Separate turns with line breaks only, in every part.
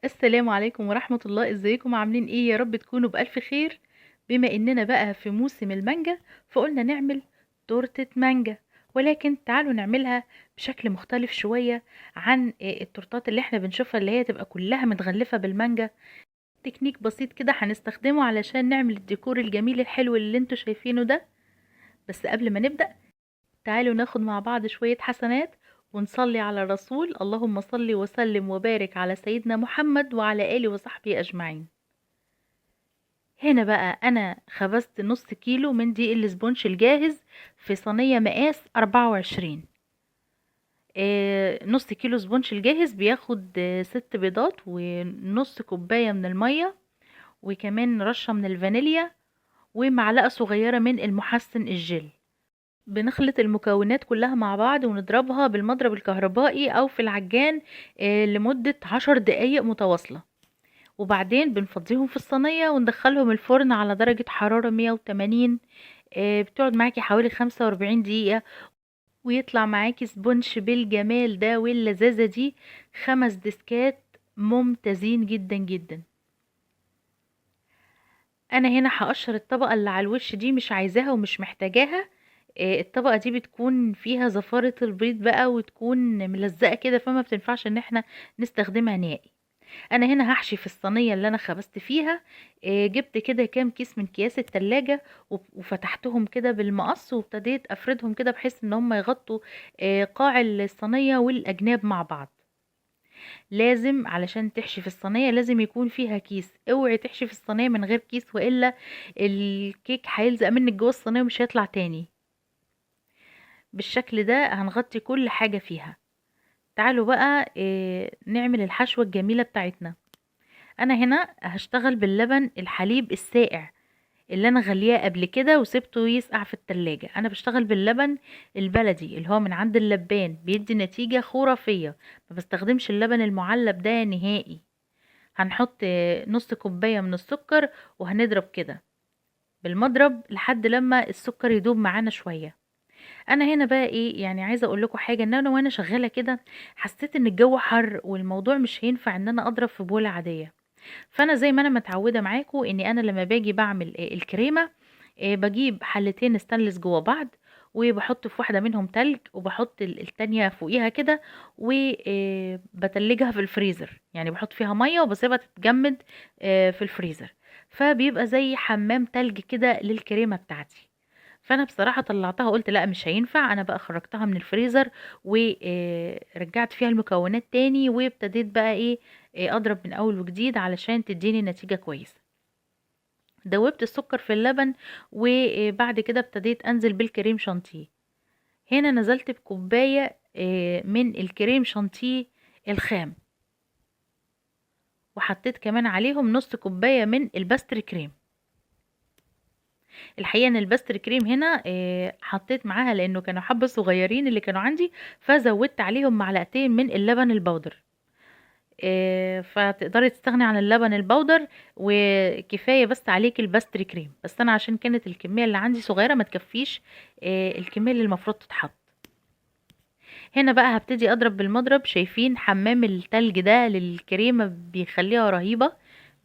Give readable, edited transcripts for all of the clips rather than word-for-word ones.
السلام عليكم ورحمة الله. ازيكم عاملين ايه؟ يا رب تكونوا بألف خير. بما اننا بقى في موسم المانجا فقلنا نعمل تورتة مانجا، ولكن تعالوا نعملها بشكل مختلف شوية عن التورتات اللي احنا بنشوفها اللي هي تبقى كلها متغلفة بالمانجا. تكنيك بسيط كده هنستخدمه علشان نعمل الديكور الجميل الحلو اللي انتوا شايفينه ده. بس قبل ما نبدأ تعالوا ناخد مع بعض شوية حسنات ونصلي على الرسول. اللهم صل وسلم وبارك على سيدنا محمد وعلى آله وصحبه أجمعين. هنا بقى أنا خبزت نص كيلو من دقيق الاسبونش الجاهز في صينية مقاس 24. نص كيلو سبونش الجاهز بياخد 6 بيضات ونص كوباية من المية، وكمان رشة من الفانيليا، ومعلقة صغيرة من المحسن الجل. بنخلط المكونات كلها مع بعض ونضربها بالمضرب الكهربائي او في العجان لمدة 10 دقايق متواصلة، وبعدين بنفضيهم في الصينية وندخلهم الفرن على درجة حرارة 180. بتقعد معاكي حوالي 45 دقيقة، ويطلع معاكي سبونش بالجمال ده واللذاذة دي. 5 ديسكات ممتازين جدا جدا. انا هنا هقشر الطبقة اللي على الوش دي، مش عايزاها ومش محتاجاها. الطبقة دي بتكون فيها زفارة البيض بقى وتكون ملزقة كده، فما بتنفعش ان احنا نستخدمها نهائي. انا هنا هحشي في الصينية اللي انا خبزت فيها. جبت كده كام كيس من كياس التلاجة وفتحتهم كده بالمقص وابتديت افردهم كده بحيث ان هم يغطوا قاع الصينية والاجناب مع بعض. لازم علشان تحشي في الصينية لازم يكون فيها كيس، اوعي تحشي في الصينية من غير كيس والا الكيك هيلزق منك جوه الصينية ومش هيطلع تاني. بالشكل ده هنغطي كل حاجة فيها. تعالوا بقى نعمل الحشوة الجميلة بتاعتنا. انا هنا هشتغل باللبن الحليب الساقع اللي انا غلياه قبل كده وسبته يسقع في التلاجة. انا بشتغل باللبن البلدي اللي هو من عند اللبان، بيدي نتيجة خرافية. ما بستخدمش اللبن المعلب ده نهائي. هنحط نص كوباية من السكر وهنضرب كده بالمضرب لحد لما السكر يدوب معانا شوية. انا هنا بقى ايه، عايزه اقول لكم حاجه، ان انا وانا شغاله كده حسيت ان الجو حر والموضوع مش هينفع ان انا اضرب في بوله عاديه. فانا زي ما انا متعوده معاكم اني انا لما باجي بعمل الكريمه، بجيب حلتين ستانلس جوا بعض وبحط في واحده منهم تلج وبحط التانية فوقيها كده وبتلجها في الفريزر، يعني بحط فيها ميه وبسيبها تتجمد في الفريزر، فبيبقى زي حمام تلج كده للكريمه بتاعتي. فانا بصراحه طلعتها قلت لا مش هينفع، انا بقى خرجتها من الفريزر ورجعت فيها المكونات تاني وابتديت بقى اضرب من اول وجديد علشان تديني نتيجه كويسه. دوبت السكر في اللبن وبعد كده ابتديت انزل بالكريم شانتيه. هنا نزلت بكوبايه من الكريم شانتيه الخام، وحطيت كمان عليهم نص كوبايه من ال pastry cream. الحقيقه ان ال pastry cream هنا حطيت معاها لانه كانوا حبه صغيرين اللي كانوا عندي، فزودت عليهم معلقتين من اللبن البودر. فتقدري تستغني عن اللبن البودر وكفايه بس عليك ال pastry cream، بس انا عشان كانت الكميه اللي عندي صغيره ما تكفيش الكميه اللي المفروض تتحط. هنا بقى هبتدي اضرب بالمضرب. شايفين حمام التلج ده للكريمه بيخليها رهيبه،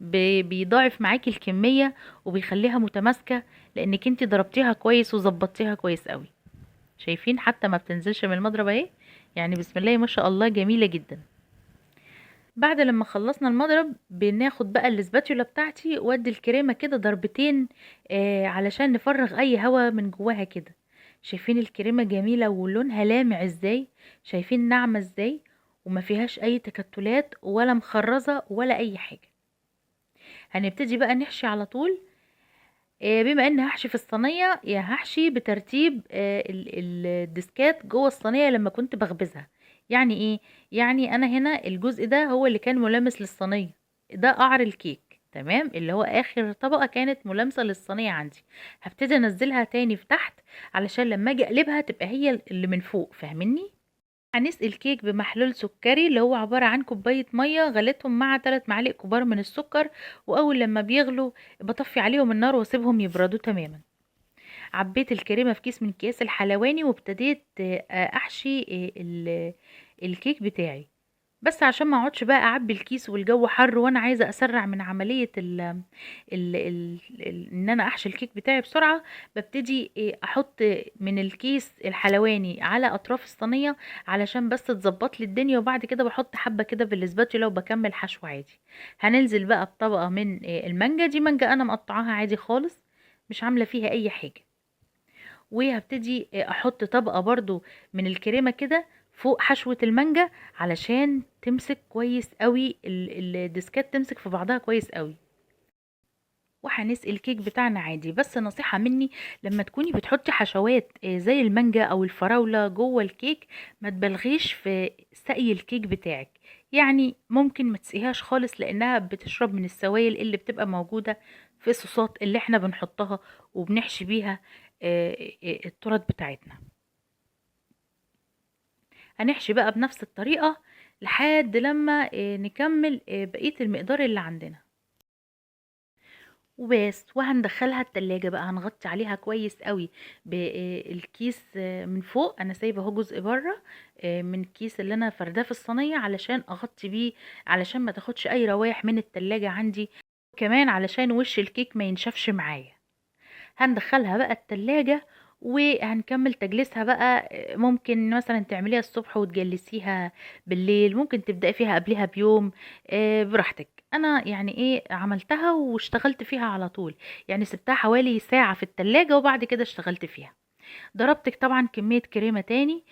بيضاعف معاكي الكمية وبيخليها متماسكة لانك انتي ضربتيها كويس وظبطتيها كويس قوي. شايفين حتى ما بتنزلش من المضرب اهي، بسم الله ما شاء الله جميلة جدا. بعد لما خلصنا المضرب بناخد بقى الاسباتيولا بتاعتي وادي الكريمة كده ضربتين، علشان نفرغ اي هوا من جواها كده. شايفين الكريمة جميلة ولونها لامع ازاي، شايفين ناعمة ازاي، وما فيهاش اي تكتلات ولا مخرزة ولا اي حاجة. هنبتدي بقى نحشي على طول. بما ان هحشي في الصينية يا هحشي بترتيب الديسكات جوه الصينية لما كنت بخبزها. يعني ايه؟ يعني انا هنا الجزء ده هو اللي كان ملامس للصينية، ده قعر الكيك، تمام، اللي هو اخر طبقة كانت ملامسة للصينية عندي. هبتدي انزلها تاني في تحت علشان لما اجي اقلبها تبقى هي اللي من فوق، فاهميني؟ هنسقي الكيك بمحلول سكري اللي هو عبارة عن كوباية مية غليتهم مع 3 معالق كبار من السكر، وأول لما بيغلوا بطفي عليهم النار واسيبهم يبردوا تماما. عبيت الكريمة في كيس من كياس الحلواني وابتديت أحشي الكيك بتاعي. بس عشان ما اقعدش بقى اعبي الكيس والجو حر، وانا عايزه اسرع من عملية ال ال ال ال ان انا احشي الكيك بتاعي بسرعة، ببتدي احط من الكيس الحلواني على اطراف الصينية علشان بس تظبط لي الدنيا، وبعد كده بحط حبه كده بال spatula وبكمل حشو عادي. هننزل بقى بطبقه من المانجا، دي مانجا انا مقطعاها عادي خالص مش عامله فيها اي حاجة. وهبتدي احط طبقه برضو من الكريمة كده فوق حشوه المانجا علشان تمسك كويس قوي، الديسكات تمسك في بعضها كويس قوي. وهنسقي الكيك بتاعنا عادي. بس نصيحة مني، لما تكوني بتحطي حشوات زي المانجا او الفراولة جوه الكيك، ما تبالغيش في سقي الكيك بتاعك، يعني ممكن ما تسقيهاش خالص لانها بتشرب من السوائل اللي بتبقى موجودة في الصوصات اللي احنا بنحطها وبنحشي بيها التورت بتاعتنا. هنحشي بقى بنفس الطريقة لحد لما نكمل بقية المقدار اللي عندنا وبس. وهندخلها التلاجة بقى، هنغطي عليها كويس قوي بالكيس من فوق. انا سايبه اهو جزء بره من الكيس اللي انا فرداه في الصينية علشان اغطي بيه، علشان ما تاخدش اي روايح من التلاجة عندي، كمان علشان وش الكيك ما ينشفش معايا. هندخلها بقى التلاجة وهنكمل تجليسها بقى. ممكن مثلا تعمليها الصبح وتجلسيها بالليل، ممكن تبدأي فيها قبلها بيوم، براحتك. انا يعني ايه عملتها واشتغلت فيها على طول، يعني سبتها حوالي ساعة في التلاجة وبعد كده اشتغلت فيها. ضربتك طبعا كمية كريمة تاني،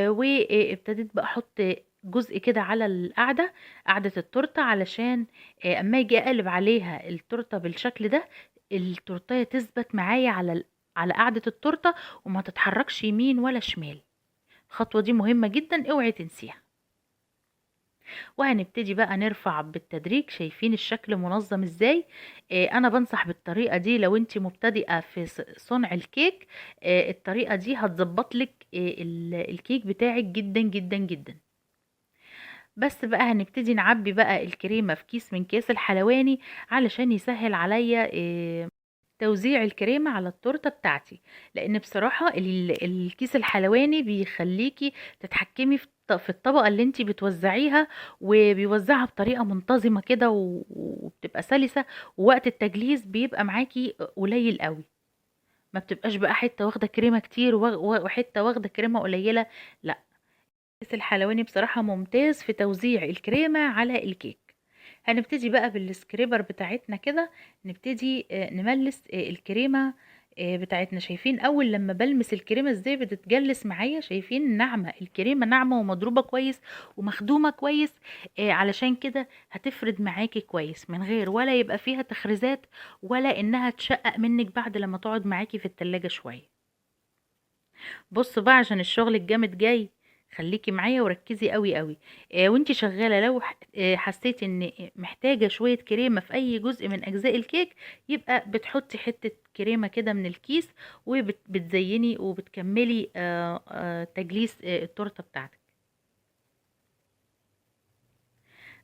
وابتديت بقى احط جزء كده على القعدة، قعدة التورتة، علشان اما اجي اقلب عليها التورتة بالشكل ده التورتايه تثبت معايا على قعدة التورتة وما تتحركش يمين ولا شمال. الخطوة دي مهمة جدا، اوعي تنسيها. وهنبتدي بقى نرفع بالتدريج. شايفين الشكل منظم ازاي؟ انا بنصح بالطريقة دي لو انت مبتدئة في صنع الكيك، الطريقة دي هتظبط لك الكيك بتاعك جدا جدا جدا. بس بقى هنبتدي نعبي بقى الكريمة في كيس من كيس الحلواني علشان يسهل عليا توزيع الكريمة على التورتة بتاعتي، لان بصراحة الكيس الحلواني بيخليكي تتحكمي في الطبقة اللي انتي بتوزعيها، وبيوزعها بطريقة منتظمة كده وبتبقى سلسة، ووقت التجليس بيبقى معاكي قليل قوي، ما بتبقاش بقى حتة واخدة كريمة كتير وحتة واخدة كريمة قليلة. لا، الكيس الحلواني بصراحة ممتاز في توزيع الكريمة على الكيك. هنبتدي بقى بال scraper بتاعتنا كده، نبتدي نملس الكريمة بتاعتنا. شايفين اول لما بلمس الكريمة ازاي بتتجلس معايا؟ شايفين ناعمة، الكريمة ناعمة ومضروبة كويس ومخدومة كويس، علشان كده هتفرد معاكي كويس من غير ولا يبقى فيها تخريزات ولا انها تشقق منك بعد لما تقعد معاكي في التلاجة شوية. بصوا بقى عشان الشغل الجامد جاي، خليكي معايا وركزي قوي قوي. وانتي شغالة لو حسيتي ان محتاجه شوية كريمة في اي جزء من اجزاء الكيك، يبقى بتحطي حتة كريمة كده من الكيس وبتزيني وبتكملي تجليس التورتة بتاعتك.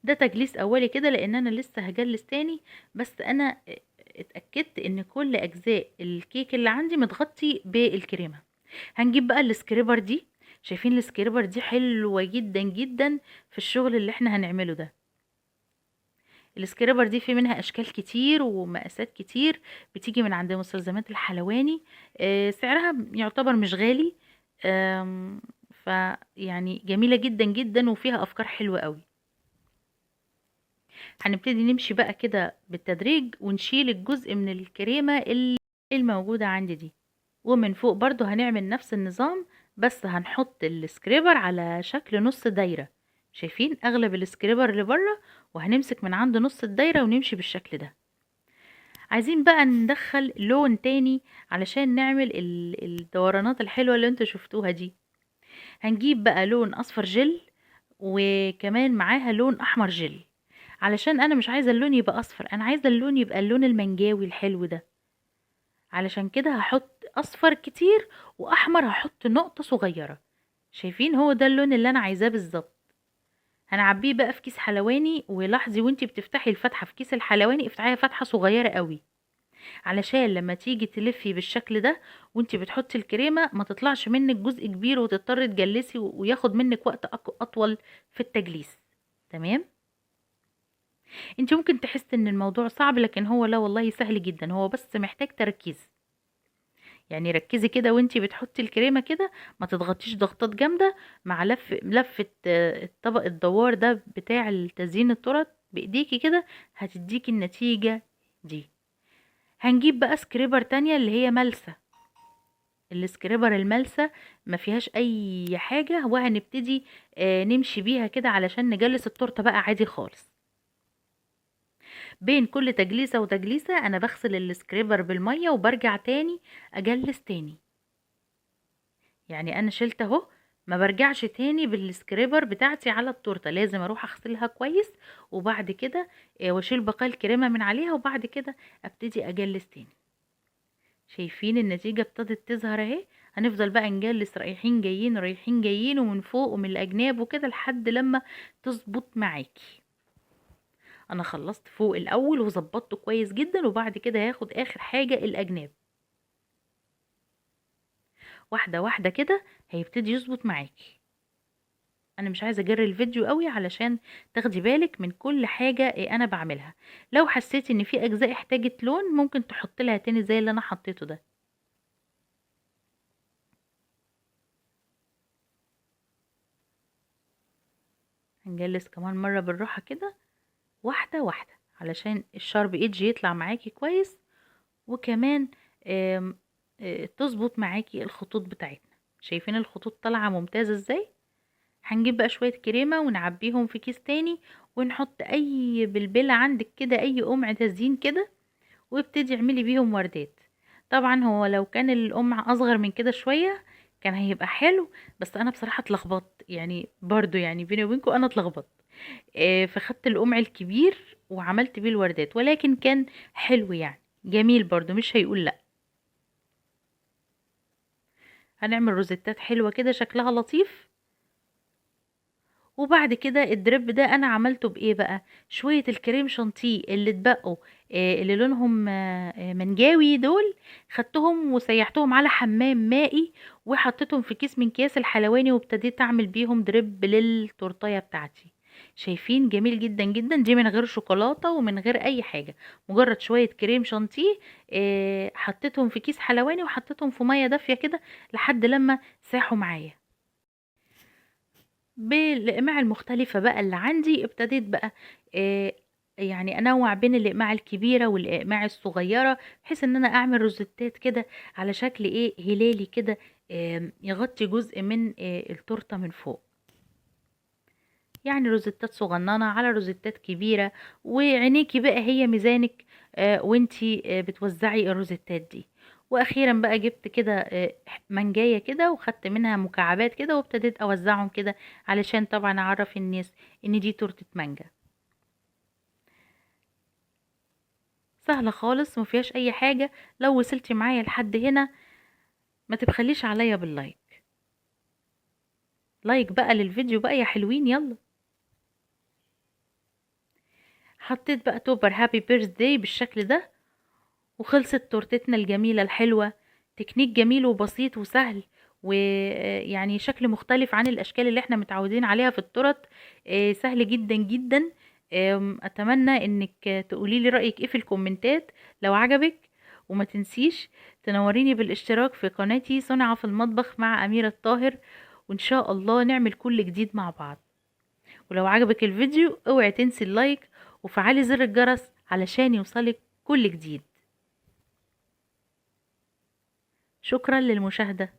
ده تجليس اولي كده لان انا لسه هجلس تاني، بس انا اتاكدت ان كل اجزاء الكيك اللي عندي متغطي بالكريمه. هنجيب بقى ال scraper دي، شايفين ال scraper دي حلوة جدا جدا في الشغل اللي احنا هنعمله ده. ال scraper دي في منها اشكال كتير ومقاسات كتير، بتيجي من عند مستلزمات الحلواني، سعرها يعتبر مش غالي، فيعني جميلة جدا جدا وفيها افكار حلوة قوي. هنبتدي نمشي بقى كده بالتدريج ونشيل الجزء من الكريمة الموجودة عندي دي، ومن فوق برضو هنعمل نفس النظام، بس هنحط ال scraper على شكل نص دايرة. شايفين اغلب ال scraper اللي بره، وهنمسك من عند نص الدايرة ونمشي بالشكل ده. عايزين بقى ندخل لون تاني علشان نعمل الدورانات الحلوة اللي انتوا شفتوها دي. هنجيب بقى لون اصفر جل وكمان معاها لون احمر جل، علشان انا مش عايزة اللون يبقى اصفر، انا عايزة اللون يبقى اللون المنجاوي الحلو ده. علشان كده هحط اصفر كتير واحمر هحط نقطة صغيرة. شايفين هو ده اللون اللي انا عايزاه بالظبط. هنعبيه بقى في كيس حلواني، ولاحظي وانتي بتفتحي الفتحة في كيس الحلواني افتحيها فتحة صغيرة قوي، علشان لما تيجي تلفي بالشكل ده وانتي بتحطي الكريمة ما تطلعش منك جزء كبير وتضطري تجلسي وياخد منك وقت اطول في التجليس. تمام. انت ممكن تحس ان الموضوع صعب، لكن هو لا والله سهل جدا، هو بس محتاج تركيز. يعني ركزي كده وانتي بتحطي الكريمة كده، ما تضغطيش ضغطات جامدة مع لفه الطبق الدوار ده بتاع التزيين التورت بايديكي كده، هتديكي النتيجة دي. هنجيب بقى scraper تانية اللي هي ملسه، ال scraper الملسه ما فيهاش اي حاجة، وهنبتدي نمشي بيها كده علشان نجلس التورتة بقى عادي خالص. بين كل تجليسه وتجليسه انا بغسل ال scraper بالمية وبرجع تاني اجلس تاني. يعني انا شلت اهو، ما برجعش تاني بال scraper بتاعتي على التورتة، لازم اروح اغسلها كويس وبعد كده واشيل بقايا الكريمة من عليها، وبعد كده ابتدي اجلس تاني. شايفين النتيجة ابتدت تظهر اهي. هنفضل بقى نجلس رايحين جايين رايحين جايين، ومن فوق ومن الاجناب وكده لحد لما تظبط معاكي. انا خلصت فوق الاول وظبطته كويس جدا، وبعد كده هاخد اخر حاجة الاجناب، واحدة واحدة كده هيبتدي يظبط معاكي. انا مش عايزه اجري الفيديو قوي علشان تاخدي بالك من كل حاجة انا بعملها. لو حسيتي ان في اجزاء احتاجت لون ممكن تحط لها تاني زي اللي انا حطيته ده. هنجلس كمان مرة بالراحة كده، واحدة واحدة، علشان ال sharp edge يطلع معاكي كويس، وكمان آم، آه، تظبط معاكي الخطوط بتاعتنا. شايفين الخطوط طالعه ممتازة ازاي؟ هنجيب بقى شوية كريمة ونعبيهم في كيس تاني، ونحط اي بلبلة عندك كده، اي قمع تزيين كده، وابتدي اعملي بيهم وردات. طبعا هو لو كان القمع اصغر من كده شوية كان هيبقى حلو، بس انا بصراحة اتلخبطت، يعني برضو يعني بيني وبينكم انا اتلخبطت، فخدت القمع الكبير وعملت بيه الوردات، ولكن كان حلو يعني جميل برضو، مش هيقول لا. هنعمل روزيتات حلوة كده شكلها لطيف. وبعد كده ال drip ده انا عملته بايه بقى؟ شوية الكريم شانتيه اللي اتبقوا، اللي لونهم منجاوي دول، خدتهم وسيحتهم على حمام مائي وحطيتهم في كيس من كياس الحلواني، وابتديت اعمل بيهم drip للتورتايه بتاعتي. شايفين جميل جدا جدا، دي من غير شوكولاتة ومن غير اي حاجة، مجرد شوية كريم شانتيه، حطيتهم في كيس حلواني وحطيتهم في مية دافيه كده لحد لما ساحوا معايا. بالاقماع المختلفة بقى اللي عندي ابتديت بقى، يعني انوع بين الاقماع الكبيرة والاقماع الصغيرة، بحيث ان انا اعمل روزيتات كده على شكل ايه، هلالي كده، يغطي جزء من التورتة من فوق. يعني روزيتات صغننه على روزيتات كبيرة، وعينيكي بقى هي ميزانك، وانتي بتوزعي الروزيتات دي. واخيرا بقى جبت كده، منجايه كده وخدت منها مكعبات كده، وابتديت اوزعهم كده علشان طبعا اعرف الناس ان دي تورته مانجا. سهلة خالص مفيهاش اي حاجة. لو وصلتي معايا لحد هنا ما تبخليش عليا بال like، like بقى للفيديو بقى يا حلوين. يلا حطيت بقى topper happy birthday بالشكل ده، وخلصت تورتتنا الجميلة الحلوة. تكنيك جميل وبسيط وسهل، ويعني شكل مختلف عن الأشكال اللي احنا متعودين عليها في التورت، سهل جدا جدا. أتمنى انك تقولي لي رأيك ايه في الكومنتات لو عجبك، وما تنسيش تنوريني بالاشتراك في قناتي صنع في المطبخ مع أميرة الطاهر، وإن شاء الله نعمل كل جديد مع بعض. ولو عجبك الفيديو اوعي تنسي اللايك وفعلي زر الجرس علشان يوصلك كل جديد. شكرا للمشاهدة.